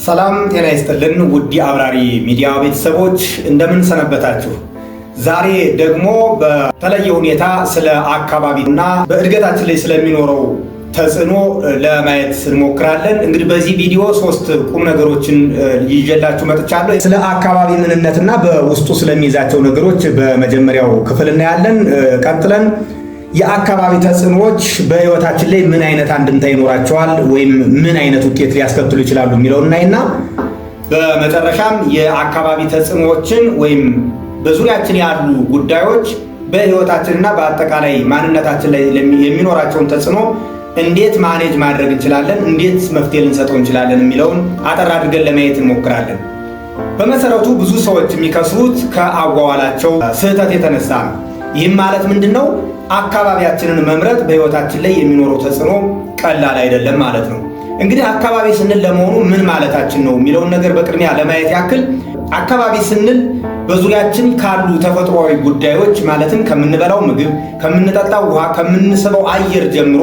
ሰላም ጤና ይስጥልን ውድ የአብራሪ ሚዲያ ቤተሰቦች፣ እንደምን ሰነበታችሁ? ዛሬ ደግሞ በተለየ ሁኔታ ስለ አካባቢ እና በእድገታችን ላይ ስለሚኖረው ተጽዕኖ ለማየት እንሞክራለን። እንግዲህ በዚህ ቪዲዮ ሶስት ቁም ነገሮችን ይዤላችሁ መጥቻለሁ። ስለ አካባቢ ምንነትና በውስጡ ስለሚይዛቸው ነገሮች በመጀመሪያው ክፍል እናያለን። ቀጥለን የአካባቢ ተጽዕኖዎች በሕይወታችን ላይ ምን አይነት አንድምታ ይኖራቸዋል ወይም ምን አይነት ውጤት ሊያስከትሉ ይችላሉ የሚለውን እናይና በመጨረሻም የአካባቢ ተጽዕኖዎችን ወይም በዙሪያችን ያሉ ጉዳዮች በሕይወታችንና በአጠቃላይ ማንነታችን ላይ የሚኖራቸውን ተጽዕኖ እንዴት manage ማድረግ እንችላለን፣ እንዴት መፍትሄ ልንሰጠው እንችላለን የሚለውን አጠር አድርገን ለማየት እንሞክራለን። በመሰረቱ ብዙ ሰዎች የሚከስሩት ከአዋዋላቸው ስህተት የተነሳ ነው። ይህም ማለት ምንድን ነው? አካባቢያችንን መምረጥ በሕይወታችን ላይ የሚኖረው ተጽዕኖ ቀላል አይደለም ማለት ነው። እንግዲህ አካባቢ ስንል ለመሆኑ ምን ማለታችን ነው የሚለውን ነገር በቅድሚያ ለማየት ያክል፣ አካባቢ ስንል በዙሪያችን ካሉ ተፈጥሯዊ ጉዳዮች ማለትም ከምንበላው ምግብ፣ ከምንጠጣው ውሃ፣ ከምንስበው አየር ጀምሮ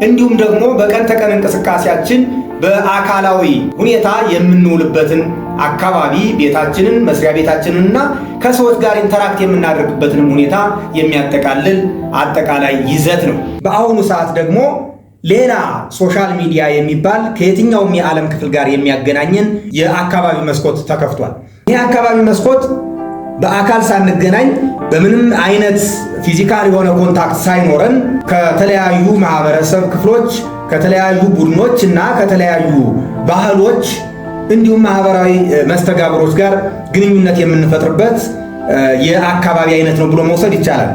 እንዲሁም ደግሞ በቀን ተቀን እንቅስቃሴያችን በአካላዊ ሁኔታ የምንውልበትን አካባቢ፣ ቤታችንን፣ መስሪያ ቤታችንንና ከሰዎች ጋር interact የምናደርግበትንም ሁኔታ የሚያጠቃልል አጠቃላይ ይዘት ነው። በአሁኑ ሰዓት ደግሞ ሌላ social media የሚባል ከየትኛውም የዓለም ክፍል ጋር የሚያገናኘን የአካባቢ መስኮት ተከፍቷል። ይህ አካባቢ መስኮት በአካል ሳንገናኝ፣ በምንም አይነት physical የሆነ contact ሳይኖረን ከተለያዩ ማህበረሰብ ክፍሎች፣ ከተለያዩ ቡድኖች እና ከተለያዩ ባህሎች እንዲሁም ማህበራዊ መስተጋብሮች ጋር ግንኙነት የምንፈጥርበት የአካባቢ አይነት ነው ብሎ መውሰድ ይቻላል።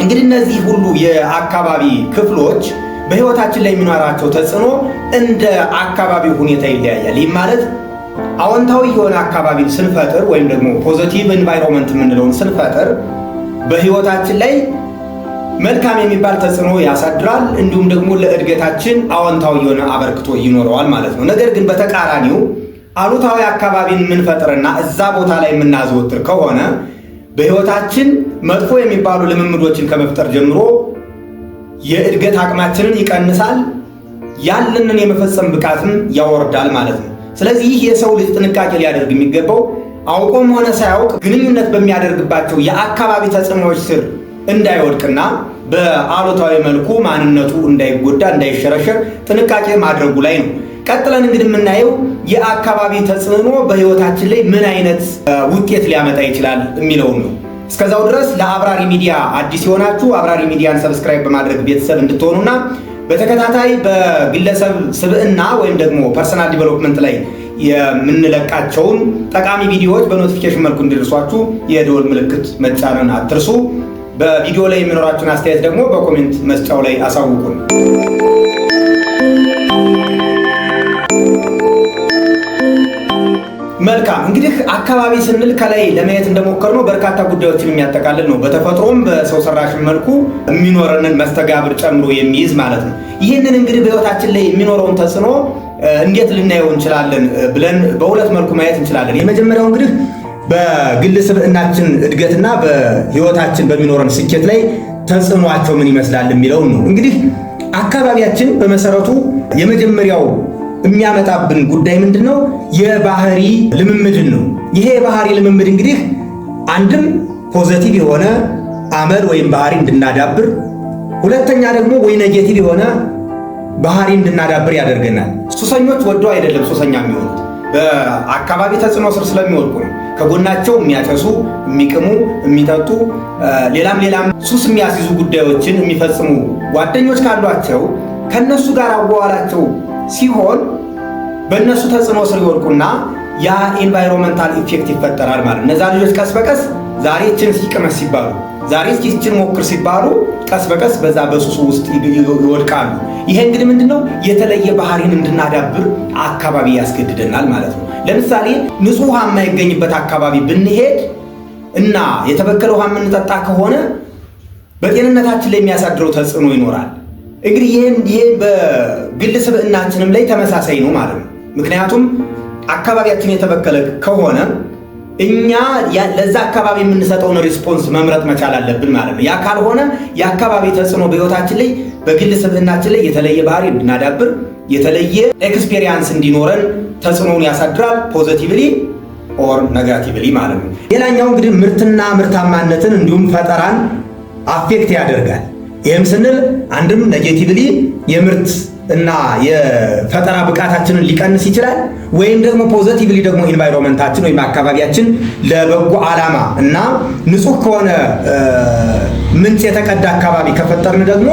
እንግዲህ እነዚህ ሁሉ የአካባቢ ክፍሎች በህይወታችን ላይ የሚኖራቸው ተጽዕኖ እንደ አካባቢው ሁኔታ ይለያያል። ይህም ማለት አዎንታዊ የሆነ አካባቢን ስንፈጥር ወይም ደግሞ positive environment የምንለውን ስንፈጥር በህይወታችን ላይ መልካም የሚባል ተጽዕኖ ያሳድራል። እንዲሁም ደግሞ ለእድገታችን አዎንታዊ የሆነ አበርክቶ ይኖረዋል ማለት ነው። ነገር ግን በተቃራኒው አሉታዊ አካባቢን የምንፈጥርና እዛ ቦታ ላይ የምናዘወትር ከሆነ በህይወታችን መጥፎ የሚባሉ ልምምዶችን ከመፍጠር ጀምሮ የእድገት አቅማችንን ይቀንሳል፣ ያለንን የመፈጸም ብቃትም ያወርዳል ማለት ነው። ስለዚህ ይህ የሰው ልጅ ጥንቃቄ ሊያደርግ የሚገባው አውቆም ሆነ ሳያውቅ ግንኙነት በሚያደርግባቸው የአካባቢ ተጽዕኖዎች ስር እንዳይወድቅና በአሉታዊ መልኩ ማንነቱ እንዳይጎዳ፣ እንዳይሸረሸር ጥንቃቄ ማድረጉ ላይ ነው። ቀጥለን እንግዲህ የምናየው የአካባቢ ተጽዕኖ በህይወታችን ላይ ምን አይነት ውጤት ሊያመጣ ይችላል የሚለውን ነው። እስከዛው ድረስ ለአብራሪ ሚዲያ አዲስ የሆናችሁ አብራሪ ሚዲያን subscribe በማድረግ ቤተሰብ እንድትሆኑና በተከታታይ በግለሰብ ስብዕና ወይም ደግሞ personal development ላይ የምንለቃቸውን ጠቃሚ ቪዲዮዎች በ notification መልኩ እንዲደርሷችሁ የደወል ምልክት መጫንን አትርሱ። በቪዲዮ ላይ የሚኖራችሁን አስተያየት ደግሞ በ comment መስጫው ላይ አሳውቁን። መልካም፣ እንግዲህ አካባቢ ስንል ከላይ ለማየት እንደሞከርነው በርካታ ጉዳዮችን የሚያጠቃልል ነው። በተፈጥሮም በሰው ሰራሽ መልኩ የሚኖረንን መስተጋብር ጨምሮ የሚይዝ ማለት ነው። ይህንን እንግዲህ በህይወታችን ላይ የሚኖረውን ተጽዕኖ እንዴት ልናየው እንችላለን ብለን በሁለት መልኩ ማየት እንችላለን። የመጀመሪያው እንግዲህ በግል ስብዕናችን እድገትና በህይወታችን በሚኖረን ስኬት ላይ ተጽዕኗቸው ምን ይመስላል የሚለውን ነው። እንግዲህ አካባቢያችን በመሰረቱ የመጀመሪያው የሚያመጣብን ጉዳይ ምንድን ነው? የባህሪ ልምምድን ነው። ይሄ የባህሪ ልምምድ እንግዲህ አንድም positive የሆነ አመል ወይም ባህሪ እንድናዳብር፣ ሁለተኛ ደግሞ ወይ negative የሆነ ባህሪ እንድናዳብር ያደርገናል። ሱሰኞች ወደው አይደለም ሱሰኛ የሚሆኑት፣ በአካባቢ ተጽዕኖ ስር ስለሚወድቁ ነው። ከጎናቸው የሚያጨሱ፣ የሚቅሙ፣ የሚጠጡ፣ ሌላም ሌላም ሱስ የሚያስይዙ ጉዳዮችን የሚፈጽሙ ጓደኞች ካሏቸው ከነሱ ጋር አዋዋላቸው ሲሆን በእነሱ ተጽዕኖ ስር ይወድቁና ያ environmental effect ይፈጠራል ማለት ነው። እነዛ ልጆች ቀስ በቀስ ዛሬ ይችን እስኪ ቅመስ ሲባሉ፣ ዛሬ እስኪ ይችን ሞክር ሲባሉ ቀስ በቀስ በዛ በሱሱ ውስጥ ይወድቃሉ። ይሄ እንግዲህ ምንድነው? የተለየ ባህሪን እንድናዳብር አካባቢ ያስገድደናል ማለት ነው። ለምሳሌ ንጹህ ውሃ የማይገኝበት አካባቢ ብንሄድ እና የተበከለ ውሃ የምንጠጣ ከሆነ በጤንነታችን ላይ የሚያሳድረው ተጽዕኖ ይኖራል። እንግዲህ ይህን በግል ስብዕናችንም ላይ ተመሳሳይ ነው ማለት ነው። ምክንያቱም አካባቢያችን የተበከለ ከሆነ እኛ ለዛ አካባቢ የምንሰጠውን response መምረጥ መቻል አለብን ማለት ነው። ያ ካልሆነ የአካባቢ ተጽዕኖ በህይወታችን ላይ፣ በግል ስብዕናችን ላይ የተለየ ባህሪ እንድናዳብር፣ የተለየ experience እንዲኖረን ተጽዕኖውን ያሳድራል፣ positively or negatively ማለት ነው። ሌላኛው እንግዲህ ምርትና ምርታማነትን እንዲሁም ፈጠራን affect ያደርጋል። ይህም ስንል አንድም negatively የምርት እና የፈጠራ ብቃታችንን ሊቀንስ ይችላል፣ ወይም ደግሞ positively ደግሞ environment ኣችን ወይም አካባቢያችን ለበጎ ዓላማ እና ንጹህ ከሆነ ምንጭ የተቀዳ አካባቢ ከፈጠርን ደግሞ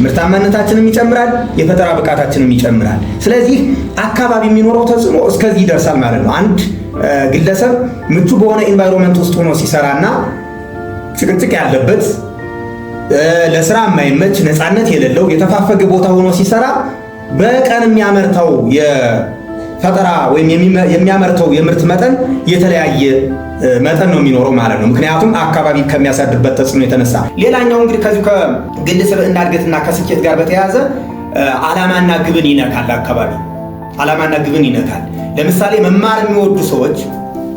ምርታማነታችንም ይጨምራል፣ የፈጠራ ብቃታችንም ይጨምራል። ስለዚህ አካባቢ የሚኖረው ተጽዕኖ እስከዚህ ይደርሳል ማለት ነው። አንድ ግለሰብ ምቹ በሆነ environment ውስጥ ሆኖ ሲሰራና ጭቅጭቅ ያለበት፣ ለስራ የማይመች፣ ነፃነት የሌለው፣ የተፋፈገ ቦታ ሆኖ ሲሰራ በቀን የሚያመርተው የፈጠራ ወይም የሚያመርተው የምርት መጠን የተለያየ መጠን ነው የሚኖረው ማለት ነው። ምክንያቱም አካባቢ ከሚያሳድርበት ተጽዕኖ የተነሳ። ሌላኛው እንግዲህ ከዚሁ ከግል ስብዕና እድገትና ከስኬት ጋር በተያያዘ ዓላማና ግብን ይነካል። አካባቢ ዓላማና ግብን ይነካል። ለምሳሌ መማር የሚወዱ ሰዎች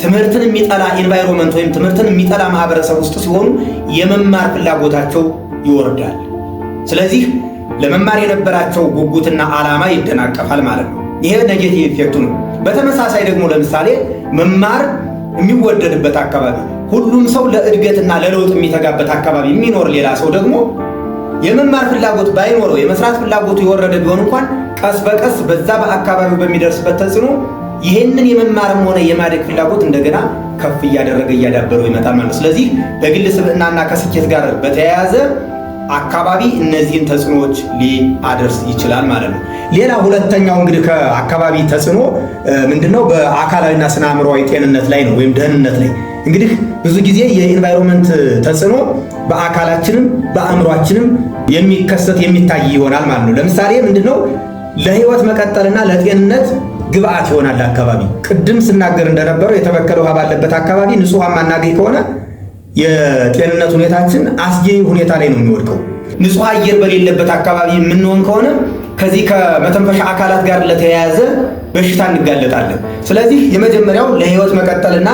ትምህርትን የሚጠላ environment ወይም ትምህርትን የሚጠላ ማህበረሰብ ውስጥ ሲሆኑ የመማር ፍላጎታቸው ይወርዳል። ስለዚህ ለመማር የነበራቸው ጉጉትና ዓላማ ይደናቀፋል ማለት ነው። ይሄ negative effect ኡ ነው። በተመሳሳይ ደግሞ ለምሳሌ መማር የሚወደድበት አካባቢ፣ ሁሉም ሰው ለእድገትና ለለውጥ የሚተጋበት አካባቢ የሚኖር ሌላ ሰው ደግሞ የመማር ፍላጎት ባይኖረው፣ የመስራት ፍላጎቱ የወረደ ቢሆን እንኳን ቀስ በቀስ በዛ በአካባቢው በሚደርስበት ተጽዕኖ ይህንን የመማርም ሆነ የማደግ ፍላጎት እንደገና ከፍ እያደረገ እያዳበረው ይመጣል ማለት ነው። ስለዚህ በግል ስብዕናና ከስኬት ጋር በተያያዘ አካባቢ እነዚህን ተጽዕኖዎች ሊያደርስ ይችላል ማለት ነው። ሌላ ሁለተኛው እንግዲህ ከአካባቢ ተጽዕኖ ምንድነው? በአካላዊና ስነ አእምሮአዊ ጤንነት ላይ ነው ወይም ደህንነት ላይ። እንግዲህ ብዙ ጊዜ የ environment ተጽዕኖ በአካላችንም በአእምሯችንም የሚከሰት፣ የሚታይ ይሆናል ማለት ነው። ለምሳሌ ምንድነው? ለህይወት መቀጠልና ለጤንነት ግብአት ይሆናል አካባቢ። ቅድም ስናገር እንደነበረው የተበከለ ውሃ ባለበት አካባቢ ንጹህ ውሃ ማናገኝ ከሆነ የጤንነት ሁኔታችን አስጊ ሁኔታ ላይ ነው የሚወድቀው። ንጹህ አየር በሌለበት አካባቢ የምንሆን ከሆነ ከዚህ ከመተንፈሻ አካላት ጋር ለተያያዘ በሽታ እንጋለጣለን። ስለዚህ የመጀመሪያው ለህይወት መቀጠልና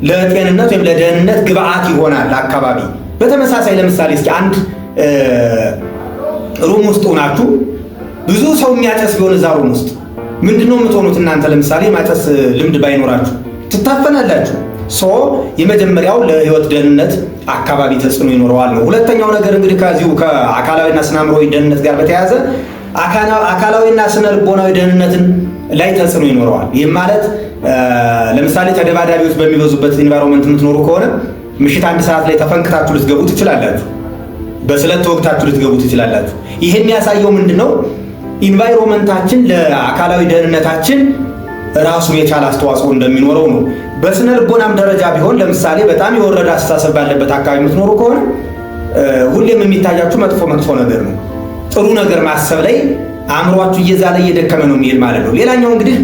ለጤንነት ወይም ለደህንነት ግብአት ይሆናል አካባቢ። በተመሳሳይ ለምሳሌ እስኪ አንድ room ውስጥ ሆናችሁ ብዙ ሰው የሚያጨስ ቢሆን እዛ room ውስጥ ምንድነው የምትሆኑት እናንተ? ለምሳሌ ማጨስ ልምድ ባይኖራችሁ ትታፈናላችሁ። So የመጀመሪያው ለህይወት ደህንነት አካባቢ ተጽዕኖ ይኖረዋል ነው። ሁለተኛው ነገር እንግዲህ ከዚሁ ከአካላዊና ስነ አእምሮዊ ደህንነት ጋር በተያያዘ አካላዊና ስነ ልቦናዊ ደህንነትን ላይ ተጽዕኖ ይኖረዋል። ይህም ማለት ለምሳሌ ተደባዳቢዎች በሚበዙበት environment የምትኖሩ ከሆነ ምሽት 1 ሰዓት ላይ ተፈንክታችሁ ልትገቡ ትችላላችሁ። በስለት ተወግታችሁ ልትገቡ ትችላላችሁ። ይሄ የሚያሳየው ምንድን ነው? Environment ኣችን ለአካላዊ ደህንነታችን ራሱን የቻለ አስተዋጽኦ እንደሚኖረው ነው። በስነ ልቦናም ደረጃ ቢሆን ለምሳሌ በጣም የወረደ አስተሳሰብ ባለበት አካባቢ የምትኖሩ ከሆነ ሁሌም የሚታያችሁ መጥፎ መጥፎ ነገር ነው። ጥሩ ነገር ማሰብ ላይ አእምሯችሁ እየዛለ፣ እየደከመ ነው የሚሄድ ማለት ነው። ሌላኛው እንግዲህ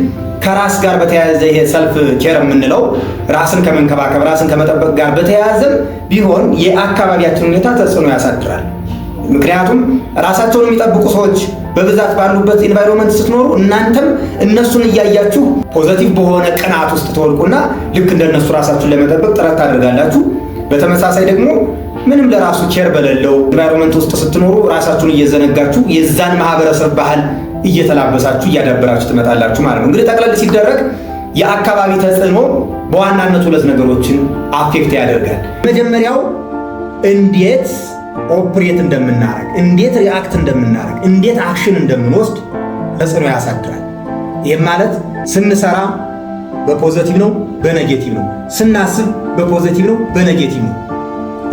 ከራስ ጋር በተያያዘ ይሄ self care የምንለው ራስን ከመንከባከብ፣ ራስን ከመጠበቅ ጋር በተያያዘም ቢሆን የአካባቢያችን ሁኔታ ተጽዕኖ ያሳድራል። ምክንያቱም ራሳቸውን የሚጠብቁ ሰዎች በብዛት ባሉበት environment ስትኖሩ እናንተም እነሱን እያያችሁ positive በሆነ ቅናት ውስጥ ትወድቁና ልክ እንደነሱ ራሳችሁን ለመጠበቅ ጥረት ታደርጋላችሁ። በተመሳሳይ ደግሞ ምንም ለራሱ care በሌለው environment ውስጥ ስትኖሩ ራሳችሁን እየዘነጋችሁ የዛን ማህበረሰብ ባህል እየተላበሳችሁ፣ እያዳበራችሁ ትመጣላችሁ ማለት ነው። እንግዲህ ጠቅለል ሲደረግ የአካባቢ ተጽዕኖ በዋናነት ሁለት ነገሮችን affect ያደርጋል። መጀመሪያው እንዴት operate እንደምናረግ፣ እንዴት react እንደምናረግ፣ እንዴት action እንደምንወስድ ተጽዕኖ ያሳድራል። ይህም ማለት ስንሰራ በ positive ነው፣ በ negative ነው። ስናስብ በ positive ነው፣ በ negative ነው።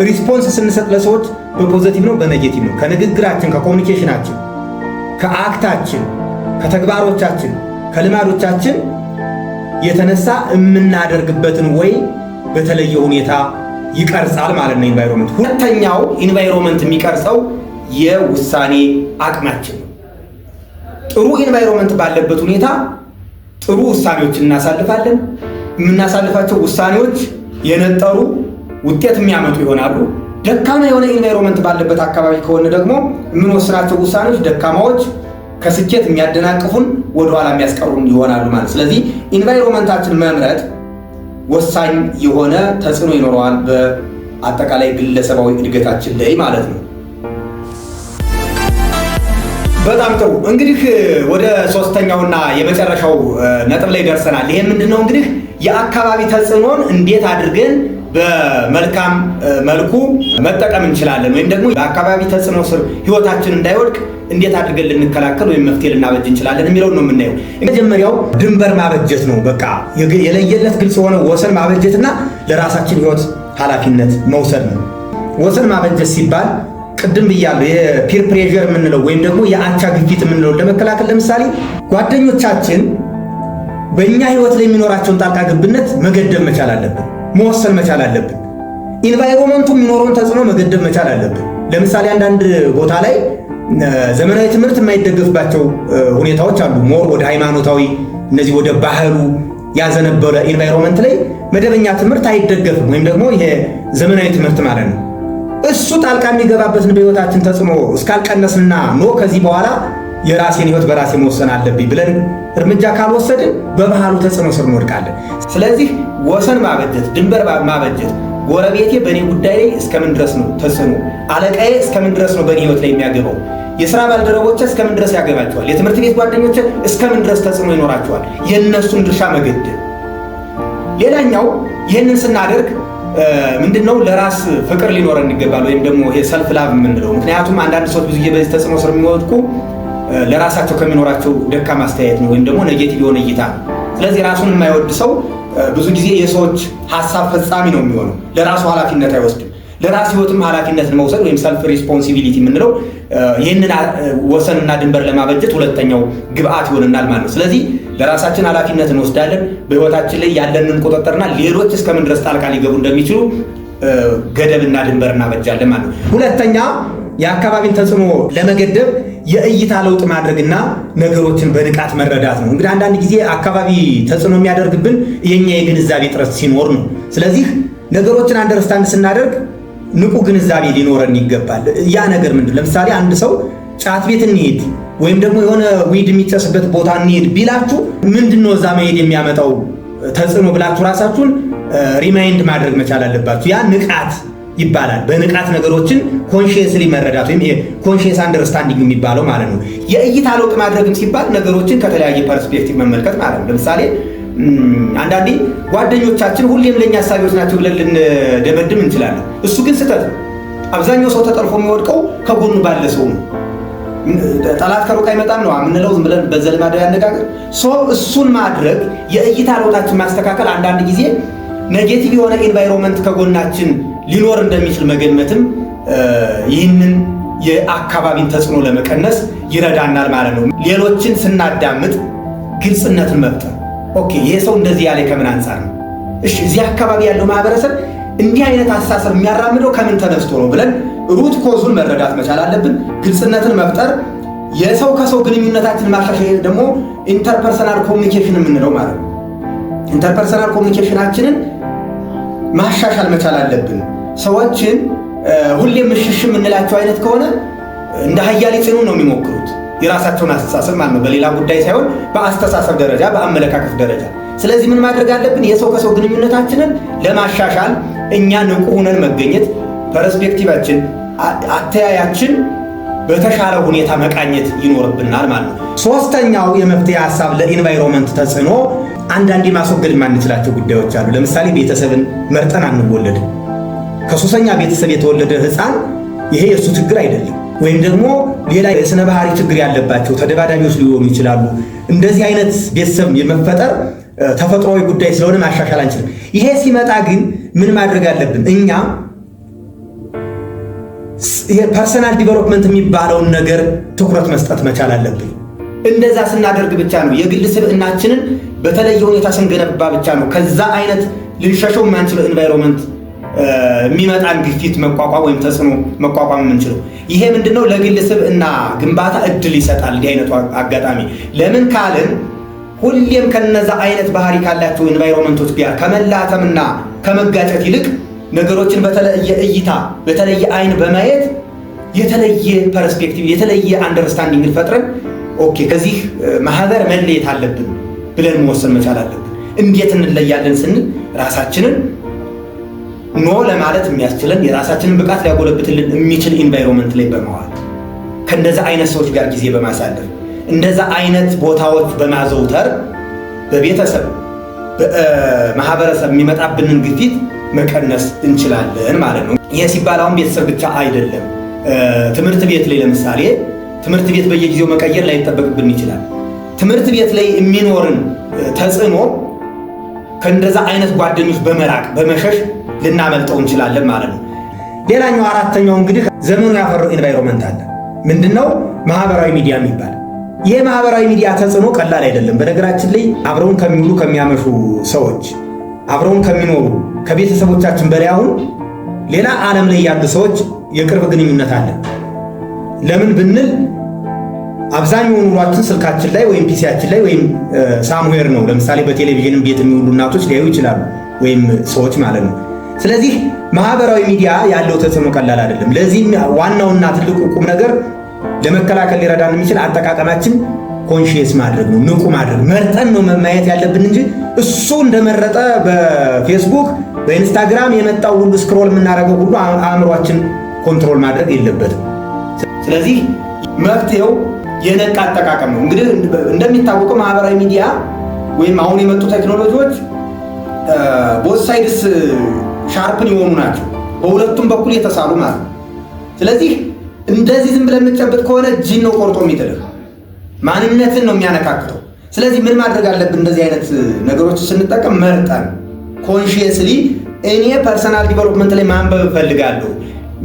Response ስንሰጥ ለሰዎች በ positive ነው፣ በ negative ነው። ከንግግራችን፣ ከ communication ኣችን፣ ከ act ኣችን፣ ከተግባሮቻችን፣ ከልማዶቻችን የተነሳ የምናደርግበትን ወይ በተለየ ሁኔታ ይቀርጻል ማለት ነው environment። ሁለተኛው environment የሚቀርጸው የውሳኔ አቅማችን ነው። ጥሩ environment ባለበት ሁኔታ ጥሩ ውሳኔዎችን እናሳልፋለን። የምናሳልፋቸው ውሳኔዎች የነጠሩ፣ ውጤት የሚያመጡ ይሆናሉ። ደካማ የሆነ environment ባለበት አካባቢ ከሆነ ደግሞ የምንወስናቸው ውሳኔዎች ደካማዎች፣ ከስኬት የሚያደናቅፉን፣ ወደኋላ የሚያስቀሩን ይሆናሉ ማለት። ስለዚህ environment ኣችን መምረጥ ወሳኝ የሆነ ተጽዕኖ ይኖረዋል በአጠቃላይ ግለሰባዊ እድገታችን ላይ ማለት ነው። በጣም ጥሩ። እንግዲህ ወደ ሶስተኛውና የመጨረሻው ነጥብ ላይ ደርሰናል። ይሄ ምንድነው? እንግዲህ የአካባቢ ተጽዕኖን እንዴት አድርገን በመልካም መልኩ መጠቀም እንችላለን፣ ወይም ደግሞ በአካባቢ ተጽዕኖ ስር ህይወታችን እንዳይወድቅ እንዴት አድርገን ልንከላከል ወይም መፍትሄ ልናበጅ እንችላለን የሚለውን ነው የምናየው። መጀመሪያው ድንበር ማበጀት ነው። በቃ የለየለት ግልጽ የሆነ ወሰን ማበጀትና ለራሳችን ህይወት ኃላፊነት መውሰድ ነው። ወሰን ማበጀት ሲባል ቅድም ብያለሁ፣ የ peer pressure የምንለው ወይም ደግሞ የአቻ ግፊት የምንለው ለመከላከል ለምሳሌ ጓደኞቻችን በእኛ ህይወት ላይ የሚኖራቸውን ጣልቃ ገብነት መገደብ መቻል አለብን፣ መወሰን መቻል አለብን። Environment ኡ የሚኖረውን ተጽዕኖ መገደብ መቻል አለብን። ለምሳሌ አንዳንድ ቦታ ላይ ዘመናዊ ትምህርት የማይደገፍባቸው ሁኔታዎች አሉ። More ወደ ሃይማኖታዊ፣ እነዚህ ወደ ባህሉ ያዘነበለ environment ላይ መደበኛ ትምህርት አይደገፍም፣ ወይም ደግሞ ይሄ ዘመናዊ ትምህርት ማለት ነው። እሱ ጣልቃ የሚገባበትን በህይወታችን ተጽዕኖ እስካልቀነስንና no፣ ከዚህ በኋላ የራሴን ህይወት በራሴ መወሰን አለብኝ ብለን እርምጃ ካልወሰድን በባህሉ ተጽዕኖ ስር እንወድቃለን። ስለዚህ ወሰን ማበጀት፣ ድንበር ማበጀት፣ ጎረቤቴ በእኔ ጉዳይ ላይ እስከምን ድረስ ነው ተጽዕኖ፣ አለቃዬ እስከምን ድረስ ነው በእኔ ህይወት ላይ የሚያገባው፣ የስራ ባልደረቦቼ እስከምን ድረስ ያገባቸዋል፣ የትምህርት ቤት ጓደኞቼ እስከምን ድረስ ተጽዕኖ ይኖራቸዋል፣ የእነሱን ድርሻ መገደብ። ሌላኛው ይህንን ስናደርግ ምንድነው፣ ለራስ ፍቅር ሊኖረን ይገባል፣ ወይም ደግሞ ይሄ self love የምንለው። ምክንያቱም አንዳንድ ሰዎች ብዙ ጊዜ በዚህ ተጽዕኖ ስር የሚወድቁ ለራሳቸው ከሚኖራቸው ደካማ አስተያየት ነው፣ ወይም ደግሞ negative የሆነ እይታ ነው። ስለዚህ ራሱን የማይወድ ሰው ብዙ ጊዜ የሰዎች ሀሳብ ፈጻሚ ነው የሚሆነው። ለራሱ ኃላፊነት አይወስድም። ለራስ ህይወትም ኃላፊነትን መውሰድ ወይም self responsibility የምንለው ይህንን ወሰንና ድንበር ለማበጀት ሁለተኛው ግብአት ይሆንናል ማለት ነው። ስለዚህ ለራሳችን ኃላፊነት እንወስዳለን። በህይወታችን ላይ ያለንን ቁጥጥርና ሌሎች እስከምን ድረስ ጣልቃ ሊገቡ እንደሚችሉ ገደብና ድንበር እናበጃለን ማለት ነው። ሁለተኛ፣ የአካባቢን ተጽዕኖ ለመገደብ የእይታ ለውጥ ማድረግና ነገሮችን በንቃት መረዳት ነው። እንግዲህ አንዳንድ ጊዜ አካባቢ ተጽዕኖ የሚያደርግብን የኛ የግንዛቤ እጥረት ሲኖር ነው። ስለዚህ ነገሮችን understand ስናደርግ ንቁ ግንዛቤ ሊኖረን ይገባል። ያ ነገር ምንድን፣ ለምሳሌ አንድ ሰው ጫት ቤት እንሂድ ወይም ደግሞ የሆነ weed የሚጨስበት ቦታ እንሂድ ቢላችሁ ምንድን ነው እዛ መሄድ የሚያመጣው ተጽዕኖ ብላችሁ ራሳችሁን remind ማድረግ መቻል አለባችሁ። ያ ንቃት ይባላል። በንቃት ነገሮችን consciously መረዳት ወይም ይሄ conscious understanding የሚባለው ማለት ነው። የእይታ ለውጥ ማድረግም ሲባል ነገሮችን ከተለያየ perspective መመልከት ማለት ነው። ለምሳሌ አንዳንዴ ጓደኞቻችን ሁሌም ለእኛ አሳቢዎች ናቸው ብለን ልንደመድም እንችላለን። እሱ ግን ስህተት ነው። አብዛኛው ሰው ተጠልፎ የሚወድቀው ከጎኑ ባለ ሰው ነው። ጠላት ከሩቅ አይመጣም ነው የምንለው ዝም ብለን በዘልማዳዊ አነጋገር። እሱን ማድረግ፣ የእይታ ለውጣችን ማስተካከል፣ አንዳንድ ጊዜ negative የሆነ environment ከጎናችን ሊኖር እንደሚችል መገመትም ይህንን የአካባቢን ተጽዕኖ ለመቀነስ ይረዳናል ማለት ነው። ሌሎችን ስናዳምጥ ግልጽነትን መፍጠር። Okay፣ ይሄ ሰው እንደዚህ ያለ ከምን አንጻር ነው? እሺ፣ እዚህ አካባቢ ያለው ማህበረሰብ እንዲህ አይነት አስተሳሰብ የሚያራምደው ከምን ተነስቶ ነው ብለን root cause ኡን መረዳት መቻል አለብን። ግልጽነትን መፍጠር፣ የሰው ከሰው ግንኙነታችን ማሻሻል ደግሞ interpersonal communication የምንለው ማለት ነው። Interpersonal communication ኣችንን ማሻሻል መቻል አለብን። ሰዎችን ሁሌም እሽሽ የምንላቸው አይነት ከሆነ እንደ አህያ ሊጭኑ ነው የሚሞክሩት፣ የራሳቸውን አስተሳሰብ ማለት ነው። በሌላ ጉዳይ ሳይሆን በአስተሳሰብ ደረጃ፣ በአመለካከት ደረጃ። ስለዚህ ምን ማድረግ አለብን? የሰው ከሰው ግንኙነታችንን ለማሻሻል እኛ ንቁ ሆነን መገኘት፣ perspective ኣችን፣ አተያያችን በተሻለ ሁኔታ መቃኘት ይኖርብናል ማለት ነው። ሶስተኛው የመፍትሄ ሀሳብ ለ environment ተጽዕኖ አንዳንዴ ማስወገድ የማንችላቸው ጉዳዮች አሉ። ለምሳሌ ቤተሰብን መርጠን አንወለድም። ከሱሰኛ ቤተሰብ የተወለደ ሕፃን ይሄ የእሱ ችግር አይደለም። ወይም ደግሞ ሌላ የስነ ባህሪ ችግር ያለባቸው ተደባዳቢዎች ሊሆኑ ይችላሉ። እንደዚህ አይነት ቤተሰብ የመፈጠር ተፈጥሯዊ ጉዳይ ስለሆነ ማሻሻል አንችልም። ይሄ ሲመጣ ግን ምን ማድረግ አለብን? እኛ ይሄ personal development የሚባለውን ነገር ትኩረት መስጠት መቻል አለብን። እንደዛ ስናደርግ ብቻ ነው፣ የግል ስብዕናችንን በተለየ ሁኔታ ስንገነባ ብቻ ነው ከዛ አይነት ልንሸሸው የማንችለው environment የሚመጣን ግፊት መቋቋም ወይም ተጽዕኖ መቋቋም የምንችለው። ይሄ ምንድነው? ለግል ስብዕና ግንባታ እድል ይሰጣል። እንዲህ አይነቱ አጋጣሚ ለምን ካልን ሁሌም ከነዛ አይነት ባህሪ ካላቸው environment ኦች ጋር ከመላተምና ከመጋጨት ይልቅ ነገሮችን በተለየ እይታ፣ በተለየ አይን በማየት፣ የተለየ perspective፣ የተለየ understanding ፈጥረን okay፣ ከዚህ ማህበር መለየት አለብን ብለን መወሰን መቻል አለብን። እንዴት እንለያለን ስንል ራሳችንን no ለማለት የሚያስችለን፣ የራሳችንን ብቃት ሊያጎለብትልን የሚችል environment ላይ በመዋል፣ ከእንደዛ አይነት ሰዎች ጋር ጊዜ በማሳለፍ፣ እንደዛ አይነት ቦታዎች በማዘውተር በቤተሰብ፣ በማህበረሰብ የሚመጣብንን ግፊት መቀነስ እንችላለን ማለት ነው። ይህ ሲባል አሁን ቤተሰብ ብቻ አይደለም። ትምህርት ቤት ላይ ለምሳሌ ትምህርት ቤት በየጊዜው መቀየር ላይጠበቅብን ይችላል። ትምህርት ቤት ላይ የሚኖርን ተጽዕኖ ከእንደዛ አይነት ጓደኞች በመራቅ፣ በመሸሽ ልናመልጠው እንችላለን ማለት ነው። ሌላኛው አራተኛው እንግዲህ ዘመኑ ያፈራው environment አለ። ምንድነው? ማህበራዊ ሚዲያ የሚባል። ይህ ማህበራዊ ሚዲያ ተጽዕኖ ቀላል አይደለም። በነገራችን ላይ አብረውን ከሚውሉ፣ ከሚያመሹ ሰዎች፣ አብረውን ከሚኖሩ ከቤተሰቦቻችን በላይ አሁን ሌላ ዓለም ላይ ያሉ ሰዎች የቅርብ ግንኙነት አለ። ለምን ብንል አብዛኛውን ውሏችን ስልካችን ላይ ወይም PC ያችን ላይ ወይም somewhere ነው። ለምሳሌ በቴሌቪዥንም ቤት የሚውሉ እናቶች ሊያዩ ይችላሉ፣ ወይም ሰዎች ማለት ነው። ስለዚህ ማህበራዊ ሚዲያ ያለው ተጽዕኖ ቀላል አይደለም። ለዚህም ዋናውና ትልቁ ቁም ነገር ለመከላከል ሊረዳን የሚችል አጠቃቀማችን conscious ማድረግ ነው፣ ንቁ ማድረግ፣ መርጠን ነው ማየት ያለብን እንጂ እሱ እንደመረጠ በፌስቡክ፣ በኢንስታግራም የመጣው ሁሉ፣ scroll የምናደርገው ሁሉ አእምሯችን control ማድረግ የለበትም። ስለዚህ መፍትሄው የነቃ አጠቃቀም ነው። እንግዲህ እንደሚታወቀው ማህበራዊ ሚዲያ ወይም አሁን የመጡ ቴክኖሎጂዎች both sides sharpen የሆኑ ናቸው። በሁለቱም በኩል የተሳሉ ማለት ነው። ስለዚህ እንደዚህ ዝም ብለን የምንጨብጥ ከሆነ እጅን ነው ቆርጦ የሚጥልህ፣ ማንነትን ነው የሚያነካክተው። ስለዚህ ምን ማድረግ አለብን? እንደዚህ አይነት ነገሮች ስንጠቀም መርጠን consciously እኔ personal development ላይ ማንበብ እፈልጋለሁ፣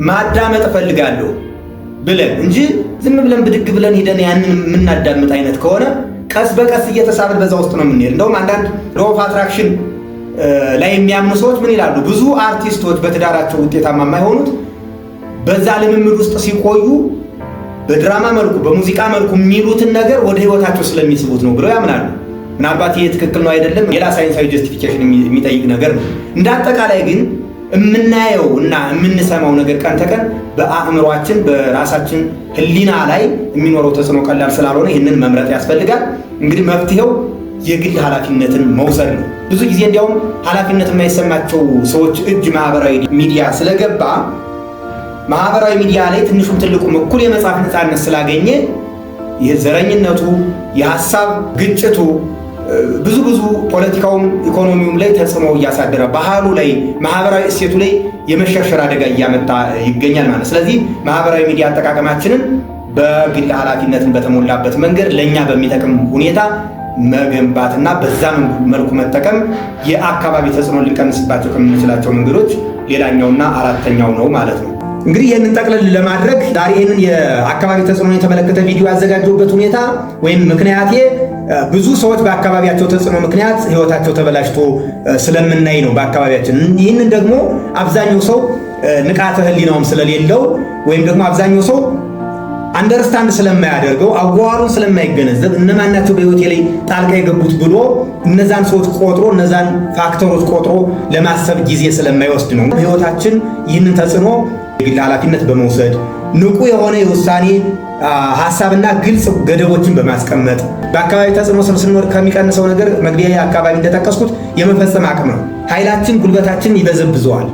ማዳመጥ እፈልጋለሁ ብለን እንጂ ዝም ብለን ብድግ ብለን ሂደን ያንን የምናዳምጥ አይነት ከሆነ ቀስ በቀስ እየተሳብን በዛ ውስጥ ነው የምንሄድ። እንደውም አንዳንድ law of attraction ላይ የሚያምኑ ሰዎች ምን ይላሉ? ብዙ አርቲስቶች በትዳራቸው ውጤታማ የማይሆኑት በዛ ልምምድ ውስጥ ሲቆዩ በድራማ መልኩ፣ በሙዚቃ መልኩ የሚሉትን ነገር ወደ ህይወታቸው ስለሚስቡት ነው ብለው ያምናሉ። ምናልባት ይሄ ትክክል ነው አይደለም፣ ሌላ ሳይንሳዊ justification የሚጠይቅ ነገር ነው። እንደ አጠቃላይ ግን የምናየው እና የምንሰማው ነገር ቀን ተቀን በአእምሯችን፣ በራሳችን ህሊና ላይ የሚኖረው ተጽዕኖ ቀላል ስላልሆነ ይህንን መምረጥ ያስፈልጋል። እንግዲህ መፍትሄው የግል ኃላፊነትን መውሰድ ነው። ብዙ ጊዜ እንዲያውም ኃላፊነት የማይሰማቸው ሰዎች እጅ ማህበራዊ ሚዲያ ስለገባ፣ ማህበራዊ ሚዲያ ላይ ትንሹም ትልቁም እኩል የመጻፍ ነፃነት ስላገኘ ይህ ዘረኝነቱ፣ የሀሳብ ግጭቱ፣ ብዙ ብዙ ፖለቲካውም ኢኮኖሚውም ላይ ተጽዕኖ እያሳደረ ባህሉ ላይ፣ ማህበራዊ እሴቱ ላይ የመሸርሸር አደጋ እያመጣ ይገኛል ማለት። ስለዚህ ማህበራዊ ሚዲያ አጠቃቀማችንን በግል ኃላፊነትን በተሞላበት መንገድ ለእኛ በሚጠቅም ሁኔታ መገንባትና በዛ መልኩ መጠቀም የአካባቢ ተጽዕኖ ልንቀንስባቸው ከምንችላቸው መንገዶች ሌላኛውና አራተኛው ነው ማለት ነው። እንግዲህ ይህንን ጠቅለል ለማድረግ ዛሬ ይህንን የአካባቢ ተጽዕኖን የተመለከተ ቪዲዮ ያዘጋጀሁበት ሁኔታ ወይም ምክንያቴ ብዙ ሰዎች በአካባቢያቸው ተጽዕኖ ምክንያት ህይወታቸው ተበላሽቶ ስለምናይ ነው በአካባቢያችን። ይህንን ደግሞ አብዛኛው ሰው ንቃተ ህሊናውም ስለሌለው ወይም ደግሞ አብዛኛው ሰው understand ስለማያደርገው፣ አዋዋሉን ስለማይገነዘብ፣ እነማን ናቸው በህይወቴ ላይ ጣልቃ የገቡት ብሎ እነዛን ሰዎች ቆጥሮ፣ እነዛን factor ኦች ቆጥሮ ለማሰብ ጊዜ ስለማይወስድ ነው። ህይወታችን ይህንን ተጽዕኖ የግል ኃላፊነት በመውሰድ፣ ንቁ የሆነ የውሳኔ ሀሳብና ግልጽ ገደቦችን በማስቀመጥ በአካባቢ ተጽዕኖ ስር ስንወድቅ ከሚቀንሰው ነገር መግቢያ አካባቢ እንደጠቀስኩት የመፈጸም አቅም ነው። ኃይላችን፣ ጉልበታችን ይበዘብዘዋል።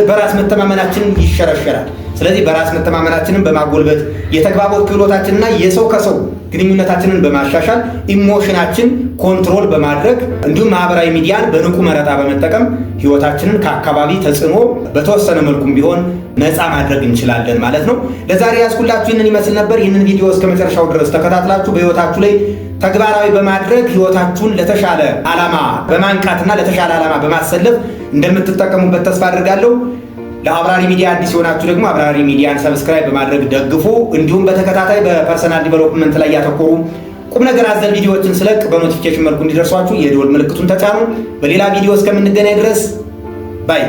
በራስ መተማመናችን ይሸረሸራል። ስለዚህ በራስ መተማመናችንን በማጎልበት፣ የተግባቦት ክህሎታችንና የሰው ከሰው ግንኙነታችንን በማሻሻል፣ emotion ኣችን control በማድረግ፣ እንዲሁም ማህበራዊ ሚዲያን በንቁ መረጣ በመጠቀም ህይወታችንን ከአካባቢ ተጽዕኖ በተወሰነ መልኩም ቢሆን ነፃ ማድረግ እንችላለን ማለት ነው። ለዛሬ ያዝኩላችሁ ይህንን ይመስል ነበር። ይህንን ቪዲዮ እስከ መጨረሻው ድረስ ተከታትላችሁ በህይወታችሁ ላይ ተግባራዊ በማድረግ ህይወታችሁን ለተሻለ ዓላማ በማንቃትና ለተሻለ ዓላማ በማሰለፍ እንደምትጠቀሙበት ተስፋ አድርጋለሁ። ለአብራሪ ሚዲያ አዲስ የሆናችሁ ደግሞ አብራሪ ሚዲያን subscribe በማድረግ ደግፉ። እንዲሁም በተከታታይ በ personal development ላይ ያተኮሩ ቁም ነገር አዘል ቪዲዮዎችን ስለቅ በ notification መልኩ እንዲደርሷችሁ የደወል ምልክቱን ተጫኑ። በሌላ ቪዲዮ እስከምንገናኝ ድረስ bye።